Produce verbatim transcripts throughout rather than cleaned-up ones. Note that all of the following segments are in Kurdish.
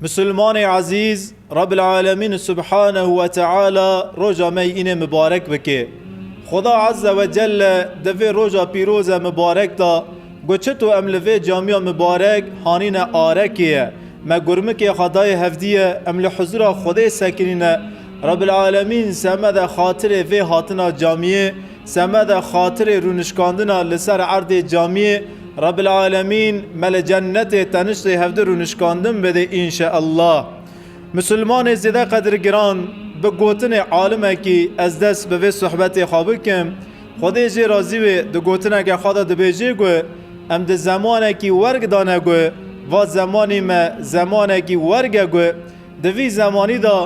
Misilmanê ezîz, Rabbil Alemîn Subhanehu ve Teala roja me yî înê mibarek bike. Xuda Azze ve Celle di vê roja pîroze mibarek de got, çito em li vê camiya mibarek hanîne arekê ye. Me gurmikê xwe dayê hevdî ye, em li huzura Xwedê sekinîne. Rabbil Alemîn semede xatirê vê hatina camiyê, semede xatirê rûnişkandina li ser erdê camiyê, Rabbil Alemîn me li cennetê teniştê hevdi rûnişkandin bide înşeallah. Misilmanê zêde qedirgiran, bi gotinê alimekî ez dest bi vê sohbetê xwe bikim. Xwedê jê razî wê, di gotineke xwe de dibêjê ku em di zemanekî werg dane ku va zemanî me zemanekî werg e ku di vî zemanî de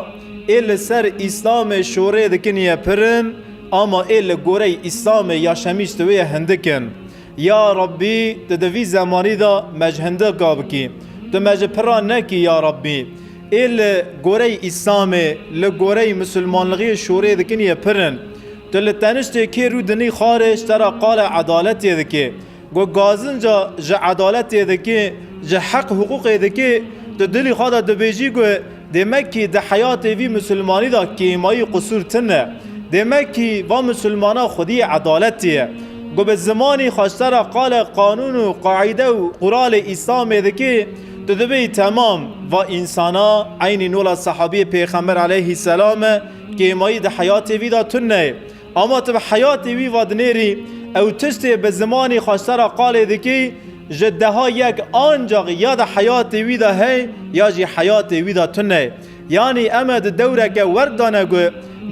ê li ser Îslamê şorê dikin ye pir in, ama ê li goreyî Îslamê ya şemîş di wê ye hindik in. Ya Rabbî, tu di vî zemanî de me ji hindika bikî. Tu me ji pira nekî ya Rabbî. Ê li goreyî Îslamê, li goreyî misilmanlixiyê şorê dikin ye pir in. Tu li teniştê kêr û dinî xarê ji te re qala edaletê dikê. Ku gazinca ji edaletê dikê, ji heq hiqûqê dikê, tu dilî xwe de dibêjî ku demek kî di heyatê vî misilmanî de kêmayî qusûr tune. Demek kî va misilmana xwediyê edaletê ye. Ku bi zimanî xwe ji te re qale qanûn û qaîde û quralê Îslamê dikê, tu dibêyî temam, va însana eynî nola sehabiyê Pêxember aleyhîsselam e, kêmayî di heyatê vî de tune ye. Ama tu bi heyatê wî ve dinêrî, ew tiştê bi zimanî xwe ji te re qalê dikî, ji deha yek ancax ya di heyatê wî de hey, ya jî heyatê wî de tune. Yanî em e di dewreke werg dane ku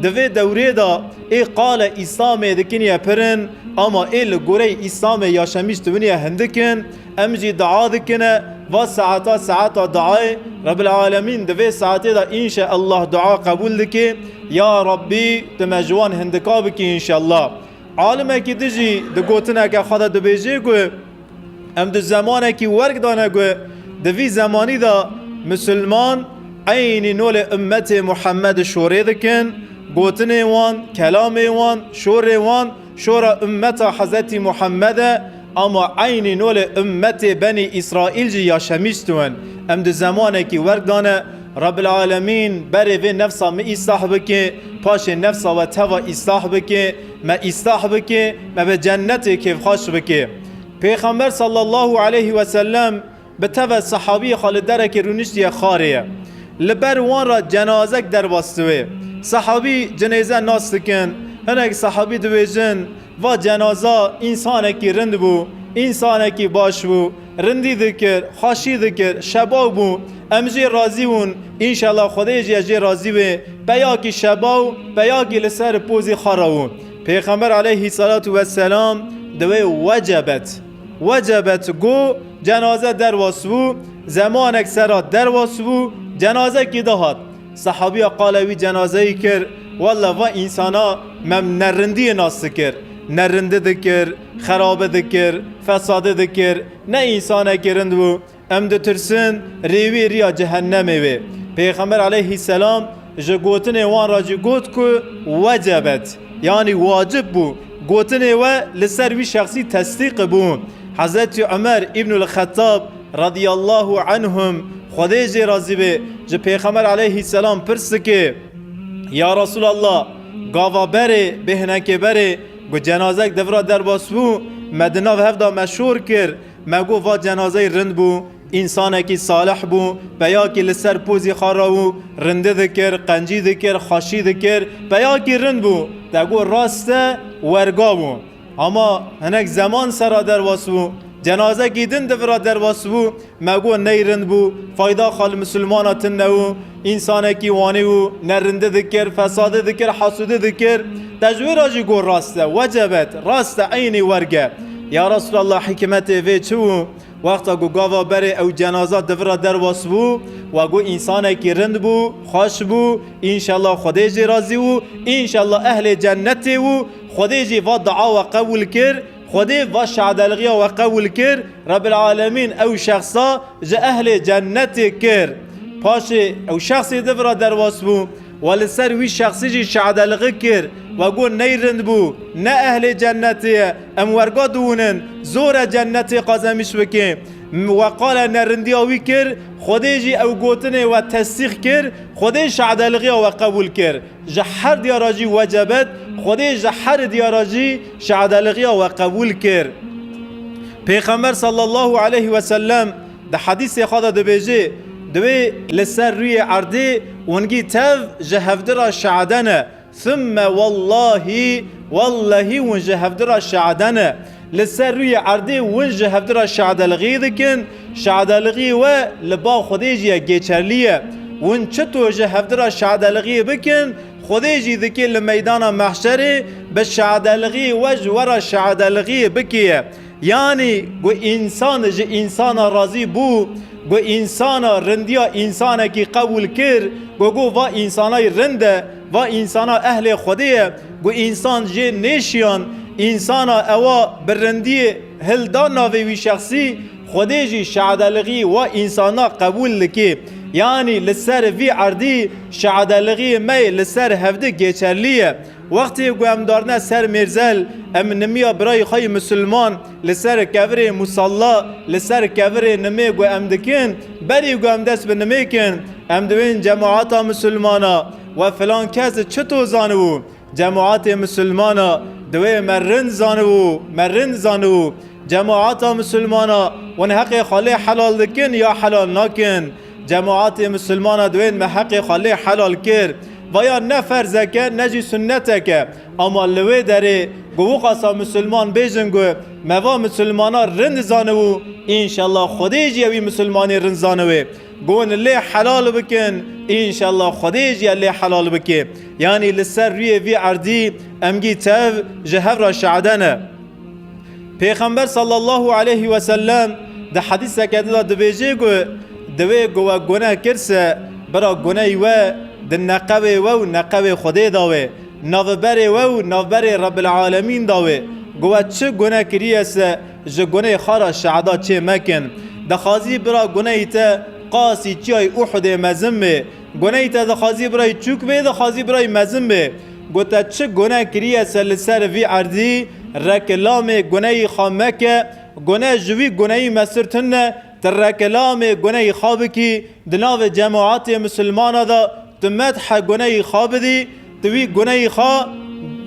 di vê dewrê de ê qale Îslamê dikin ye pir in, ama ê li goreyî Îslamê ya şemîş dibin ye hindik in. Em jî dua dikine, va saeta saeta duayê, Rebbil Alemîn di vê saetê de înşeallah dua qebûl dike. Ya Rabbî, tu me ji wan hindika bikî înşeallah. Alimekî din jî di gotineke xwe de dibêje ku em di zemanekî werg dane ku di vî zemanî de misilman eynî nolê ummetê Muhammed şorê dikin, gotinê wan, kelamê wan, şorê wan, şora ummeta Hezretî Muhammed e, ama eynî nolê ummetê Benî Îsraîl jî yaşemîş dibin. Em di zemanekî werg dane, Rabbil Alemîn berê vê nefsa min îslah bike, paşê nefsa we teva îslah bike, me îslah bike, me bi cennetê kêfxweş bike. Pêxember sallallahu aleyhi ve sellem bi teve sehabiyê xwe li derekê rûniştiye xarê ye. Li ber wan re cenazek derbas dibe. Sehabî cinêze nas dikin. Hinek sehabî dibêjin, va cenaza însanekî rind bû, însanekî baş bû, rindî dikir, xweşî dikir, şebaw bû. Em jê razî bûn, înşallah Xwedê jî jê razî bê. Peyakî şebaw, peyakî li ser pozî xwe re bû. Pêxember aleyhî selatu weselam dibe wecebet. Wecebet got, cenaze derbas bû, zemanek sera derbas bû, cenazekî dihat. Sehabiya qala wî cenazeyî kir, welle va însana me nerindiyê nas dikir. Nerindi dikir, xerabi dikir, fesadi dikir, ne însanekî rind bû. Em ditirsin rê wî riya cehennemê wê. Pêxember aleyhîselam ji gotinê wan re jî got ku wecebet, yanî wacib bû. Gotinê we li ser wî şexsî tesdîq bû. Hezretî Umer îbnul Xettab radiyallahu anhum, Xwedê jê razî be, ji Pêxember aleyhîselam pirs dike, Ya Resulallah, gava berê, bêhnekê berê, ku cenazek di vira derbas bû, me di nav hev de me şor kir, me got va cenazeyî rind bû, însanekî salih bû, peyakî li ser pozî xwe re bû, rindi dikir, qencî dikir, xweşî dikir, peyakî rind bû. Te got rast e, werga bû. Ama hinek zeman sera derbas bû, cenazekî din di vira derbas bû, me got ney rind bû, fayda xwe li misilmana tune bû, însanekî wanî bû, nerindi dikir, fesadi dikir, hesûdî dikir. Te ji wê re jî got rast e, wecebet, rast e, eynî werge. Ya Resulallah, hikmetê vê çi bû? Wexta ku gava berê ew cenaza di vira derbas bû, we got însanekî rind bû, xweş bû, înşallah Xwedê jê razî bû, înşallah ehlê cennetê bû, Xwedê jî va dua we qebûl kir, Xwedê va şadelixiya we qebûl kir, Rebbil Alemîn ew şexsa ji ehlê cennetê kir. Paşê ew şexsê di vira derbas bû, we li ser wî şexsî jî şadeliği kir, we got ney rind bû, ne ehlê cennetê ye, em werga diwînin, zor e cennetê qazemîş bike. Ve qale nerindiya wî kir, Xwedê jî ew gotinê we tesdîq kir, Xwedê şehdelixiya we qebûl kir. Ji her diyara jî wecebet, Xwedê ji her diyara jî şehdelixiya we qebûl kir. Pêxember sallallahu aleyhi ve sellem di hedîsê xwe de dibêje, divê li ser rûyê erdê wingî tev ji hevdira şehde ne. Thumme wallahî, wallahî win ji hevdira şehde ne. Li ser rûyê erdê win ji hevdira şehdelixî dikin, şehdelixî we li ba Xwedê jî ye, geçerlî ye. Win çito ji hevdira şehdelixî bikin, Xwedê jî dikê li meydana mehşerê bi şehdelixî we ji we re şehdelixî bikê ye. Yanî ku însan ji însana razî bû, ku însana rindiya însanekî qebûl kir, ku got, va însanayî rind e, va însana ehlê Xwedê ye, ku însan jê nêşiyan, însana ewa bi rindiyê hilda navê wî şexsî, Xwedê jî şedelixî wa însana qebûl dikê. Yanî li ser vî erdî şedelixî me yê li ser hevdi geçerlî ye. Wextê ku em darine ser mêrzel, em nimiya birayê xwe yê misilman li ser kevirê musalla, li ser kevirê nimê ku em dikin, berî ku em dest bi nimê kin, em diwên cemaata misilmana we filan kes çito zanibû? Cemaatê misilmana diwê me rind zanibû, me rind zanibû. Cemaata misilmana wan heqê xwe lê helal dikin ya helal nakin? Cemaatê misilmana diwên me heqê xwe lê helal kir. Vaya ne ferzeke, ne jî sunneteke. Ama li wê derê ku wiqasa misilman bêjin ku me va misilmana rind zanibû, înşallah Xwedê jî ewî misilmanî rind zanibê. Ku wan lê helal bikin, înşallah Xwedê jî lê helal bike. Yanî li ser rûyê vî erdî em gî tev ji hev re şehde ne. Pêxember sallallahu aleyhi ve sellem di hedîseke din de dibêje ku, divê ku we gune kirse, bira guneyî we di neqewê we û neqewê Xwedê de wê, navberê we û navberê Rebbil Alemîn de wê, ku we çi gune kiriye se, ji guneyê xwe re şehda çê mekin. Dixwazî bira guneyî te qasî çiyayê Uhudê mezin bê. Guneyî te dixwazî birayî çûk bê, dixwazî birayî mezin bê. Got, te çi gune kiriye se li ser vî erdî, reklamê guneyî xwe meke, gune ji wî guneyî mesir tune, tu reklamê guneyî xwe bikî, di navê cemaatê misilmana de tu medhe guneyî xwe bidî, tu wî guneyî xwe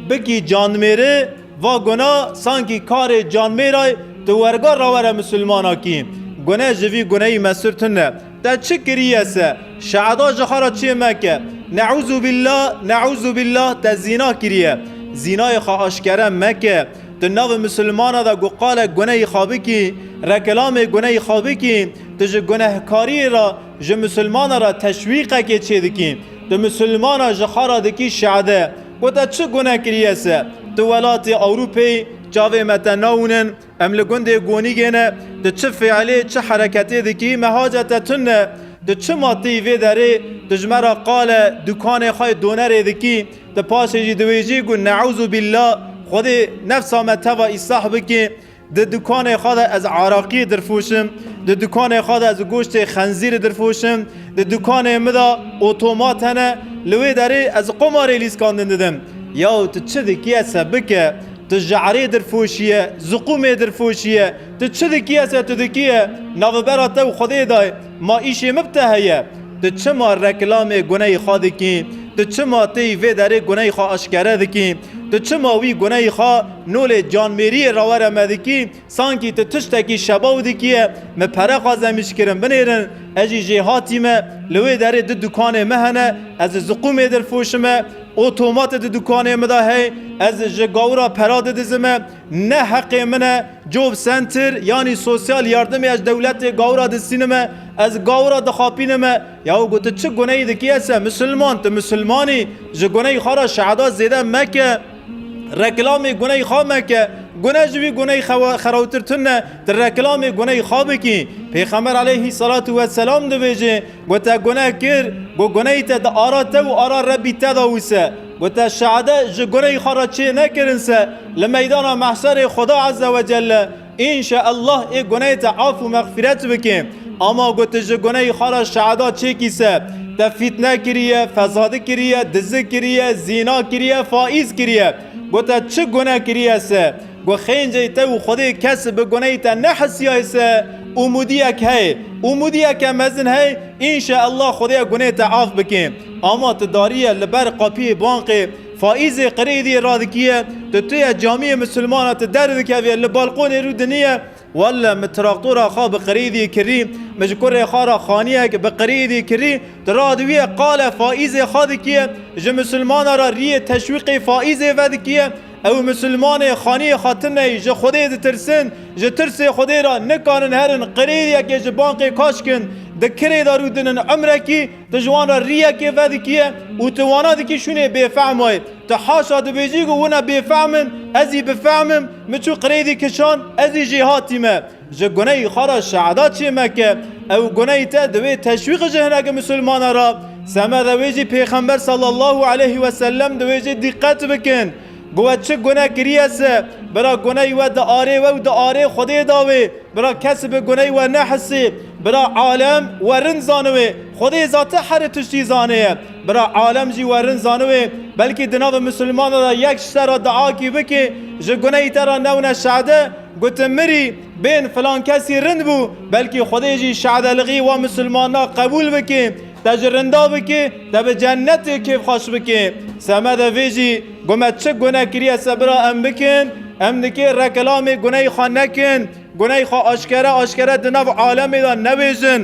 bikî canmêrê, va guna sankî karê canmêray tu werga rawere misilmana kî. Gune ji vî guneyî mesir tune. Te çi kiriye se? Şehda ji xwe re çê meke. Neûzûbillah, neûzûbillah, te zîna kiriye. Zînayê xwe aşkere meke. Tu navê misilmana de ku qale guneyî xwe bikî, reklamê guneyî xwe bikî, tu ji gunehkariyê re, ji misilmana re teşwîqekê çê dikî. Tu misilmana ji xwe re dikî şehde. Ku te çi gune kiriye se? Tu welatê Ewropeyê, çavê me te nawînin. Em li gundê Gonîgê ne, tu çi fiilê, çi hereketê dikî, me hace te tune. Tu çima têyî vê derê, tu ji me re qale dukanê xwe yê donerê dikî, tu paşê jî diwêjî ku neûzûbillah, Xwedê nefsa me teva îslah bikî. Di dukanê xwe de ez araqiyê dirfoşim, di dukanê xwe de ez goştê xenzîrê dirfoşim, di dukanê min de otomat hene, li wê derê ez qomarê lîskandin didim. Yaw tu çi dikî se bike, Tu je'rê dirfoşiye, ziqûmê dirfoşiye. Tu çi dikiye se tu dikiye? Navbera te û Xwedê dayê. Ma îşê min bi te heye? Tu çima reklamê guneyê xwe dikî? Tu çima têyî vê derê guneyê xwe aşkere dikî? Tu çima wî guneyê xwe nolê canmêriyê rawere me dikî? Sankî tu tiştekî şebaw dikiye, min pere xwazemîş kirin binêrin, ez jî jê hatîme, li wê derê du dukanê min hene, ez ziqûmê dirfoşime, otomatê di dukanê min de hey, ez ji gawira pera didizime, ne heqê min e, job center, yanî sosyal yardimê ez dewletê gawira distînime, ez gawira dixapînime. Yahu got, tu çi guneyî dikî ese? Misilman, tu misilmanî, ji guneyî xwe re şehda zêde meke. Reklamê guneyî xwe meke. Gune ji wî guneyî xewa-, xerawtir tune, tu reklamê guneyî xwe bikî. Pêxember aleyhî selatu weselam dibêje, Got, te gune kir, got, guneyî te di ara te û ara Rebbî te de wise. Got, te şehde ji guneyî xwe re çê nekirin se, li meydana mehşerê Xuda Azze ve Celle, înşeallah ê guneyê te af û mexfîret bike. Ama got, tu ji guneyî xwe re şehda çêkî se, te fîtne kiriye, fezadi kiriye, dizi kiriye, zîna kiriye, faîz kiriye. Got, te çi gune kiriye se? Got, xêncê te û Xwedê kes bi guneyê te nehesiyaye se, Umudiyek heye, umudiyeke mezin heye, înşeallah Xwedê gunê te af bike. Ama tu dariye li ber qapiyê banqê faîzê qirêdiyê radikiye, tu tûye camiyê misilmana, tu derdikevî li balqonê rû diniye, welle min traktora xwe bi qirêdiyê kirî, min ji kurê xwe re xaniyek bi qirêdiyê kirî, tu radiviye qale faîzê xwe dikiye, ji misilmana re riyê teşwîqê faîzê vedikiye, Ew misilmanê xaniyê xwe tune yî, ji Xwedê ditirsin, ji tirsê Xwedê re nikarin herin qirêdiyekê ji bankê kaş kin, di kirê de rûdinin umrekî, tu ji wan re riyekê vedikiye û tu wana dikî şûnê bêfehm wayê. Tu haşa dibêjî ku wina bêfehm in, ez jî bifehmim, min çû qirêdî kişand, ez jî jêhatîme. Ji guneyî xwe re şehda çê meke. Ew guneyî te divê teşwîq ji hinekî misilmana re. Semede wê jî Pêxember sallallahu aleyhi ve sellem divê jî dîqet bikin. Ku we çi gune kiriye se, bira guneyî we diarê we û diarê Xwedê da wê. Bira kes bi guneyî we nehisê. Bira alem we rind zaniwê. Xwedê zate herî tiştî zanê ye. Bira alem jî we rind zaniwê. Belkî di nava misilmana de yek ji te re diakî bikê, ji guneyî te re newne şehde. Gotin, mirî, bên filan kesî rind bû, belkî Xwedê jî şehdelixî wa misilmana qebûl bike, te ji rinda bike, te bi cennetê kêfxweş bike. Semede vê jî, ku me çi gune kiriye se bira em bikin, em dikê reklamê guneyê xwe nekin, guneyê xwe aşkere aşkere di nav alemê de nebêjin.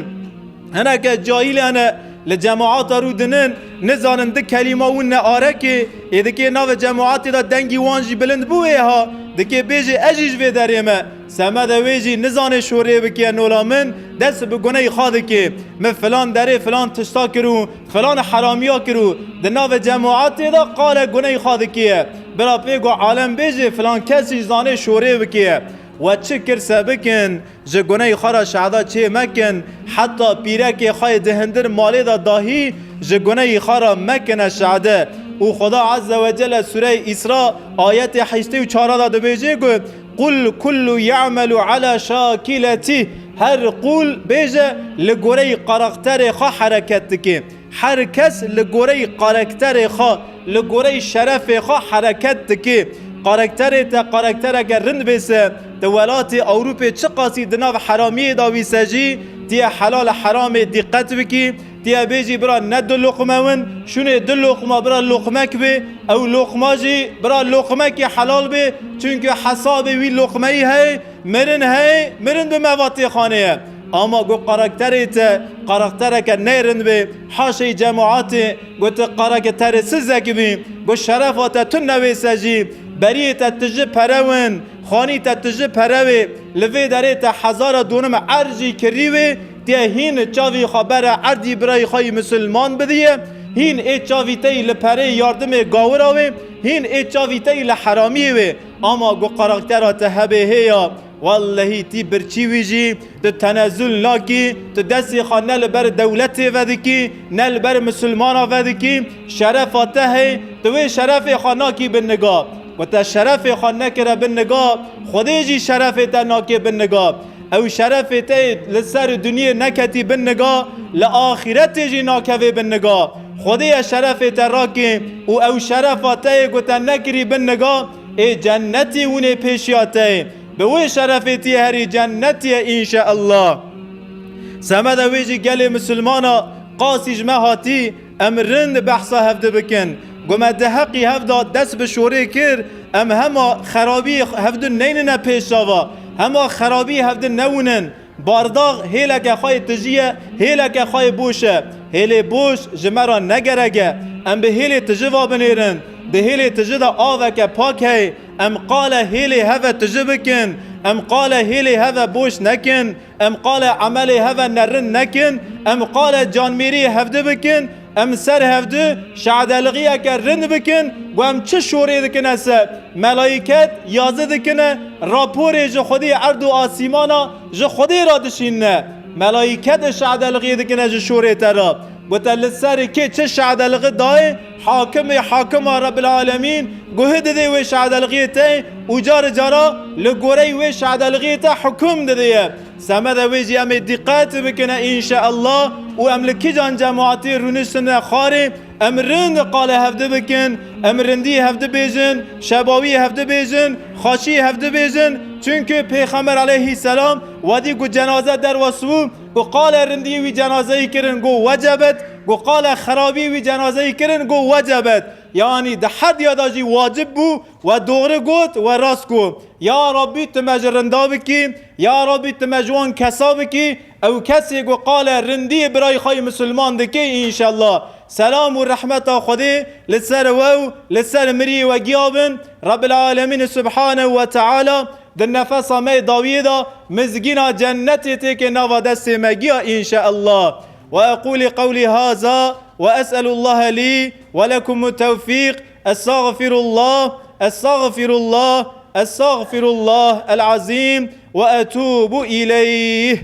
Hineke cahîl hene li cemaata rû dinin, nizanin di kelîma win ne arekê, ê dikê navê cemaatê de dengî wan jî bilind bû ê ha, dikê bêjê ez jî ji vê derê me. Semede wê jî nizanê şorê bike nola min, dest bi guneyî xwe dike. Min filan derê filan tişta kir û filan heramiya kir û di navê cemaatê de qale guneyî xwe dike. Bira pê ku alem bêjê filan kes jî zanê şorê bike. We çi kir se bikin, ji guneyî xwe re şehda çê mekin, heta pîrekê xwe yê di hindir malê de dahî ji guneyî xwe re mekine şehde. Û Xweda Azze ve Celle Sûreyê Îsra ayetê heştê û çar de dibêje ku, "Qul kullu ya'melu ala şakiletih." Her qul bêje li goreyî karakterê xwe hereket dike. Her kes li goreyî karakterê xwe, li goreyî şerefê xwe hereket dike. Karakterê te karaktereke rind bê se, di welatê Ewropê çiqasî di nav heramiyê de wî se jî, tiye helal heramê dîqet bikî, tiye bêjî bira ne du loqme win, şûnê du loqma bira loqmek bê, ew loqma jî bira loqmekî helal bê, çunku hesabê wî loqmeyî heye, Mirin hey, mirin bi mevatê xanê ye. Ama ku karakterê te, karaktereke nêrind be, haşey cemaatê, ku tu karakterê sizek bî, ku şerefa te tune wê se jî, beriyê te tiji pere win, xanî te tiji pere wê, li vê derê te hezara donim erd jî kirî wê, tiye hîn çavî xwe bere erdî birayî xwe yî misilman bidiye, hîn ê çavî te yî li perê yardimê gawira wê, hîn ê çavî te yî li heramiyê wê. Ama ku karaktera te hebê hê ya, Wellehî tî birçî wî jî, tu tenezul nakî, tu destê xwe ne li ber dewletê vedikî, ne li ber misilmana vedikî, şerefa te hey, tu wê şerefê xwe nakî bin niga. Ku te şerefê xwe nekire bin niga, Xwedê jî şerefê te nakê bin niga. Ew şerefê te yê li ser dinyê neketî bin niga, li axîretê jî nakevê bin niga. Xwedê ye şerefê te rakê û ew şerefa te yê ku te nekirî bin niga, ê cennetî hûnê pêşiya te yê. Bi wê şerefê tî herî cennetî ye înşeallah. Semeda wê jî gelê misilmana qasî ji me hatî, em rind behsa hevdi bikin. Ku me di heqî hevda dest bi şorê kir, em hema xerabî hevdi neynine pêş çava, hema xerabî hevdi newinin. Bardax hêleke xwe yê tijî ye, hêleke xwe yê boş e. Hêlê boş ji me re ne gerek e. Em bi hêlê tiji ve binêrin. Di hêlê tiji de aveke pak heye. Em qale hêlê heve tiji bikin. Em qale hêlê heve boş nekin. Em qale emelê heve nerind nekin. Em qale canmêriyê hevdi bikin. Em ser hevdi şadelixiyeke rind bikin, ku em çi şorê dikine se. Melayîket yazî dikine, raporê ji Xwedê erd û asîmana ji Xwedê re dişînine. Melayîket şadelixiyê dikine ji şorê te re. Ku te li ser kê çi şadelixi dayê, hakimê hakima Rebbil Alemîn guhi didê wê şadelixiyê te û car cara li goreyî wê şadelixiyê te hukum didê ye. Semede wê jî em ê dîqet bikine înşeallah û em li kîjan cemaatê rûniştine xwarê, em rind qale hevdi bikin, em rindî hevdi bêjin, şebawî hevdi bêjin, xaşî hevdi bêjin, Çunke Pêxember aleyhisselam wedî ku cenaze derwesbû, ku qale rindiyê wî cenazeyî kirin, got, "Wecebet", got, qale xerabiyê wî cenazeyî kirin, got, "Wecebet." Yanî di her diya de jî wacib bû, we doğru got, we rast got. Ya Rabbî, tu me ji rinda bikî, ya Rabbî, tu me ji wan kesa bikî, ew kesê ku qale rindiyê birayê xwe yê misilman dike, înşellah. Selam û rehmeta Xwedê li ser we û li ser miriyê we giya bin. Rabbil Alemîn Subhanehu ve Teala di nefesa me yê dawiyê de mizgîna cennetê têke nava destê me giya, înşeallah. Ve eqûlî qewlî haza ve es'elullahe lî ve lekumut tewfîq. Estağfirullah, estağfirullah, estağfirullah el azîm ve etûbu ileyh.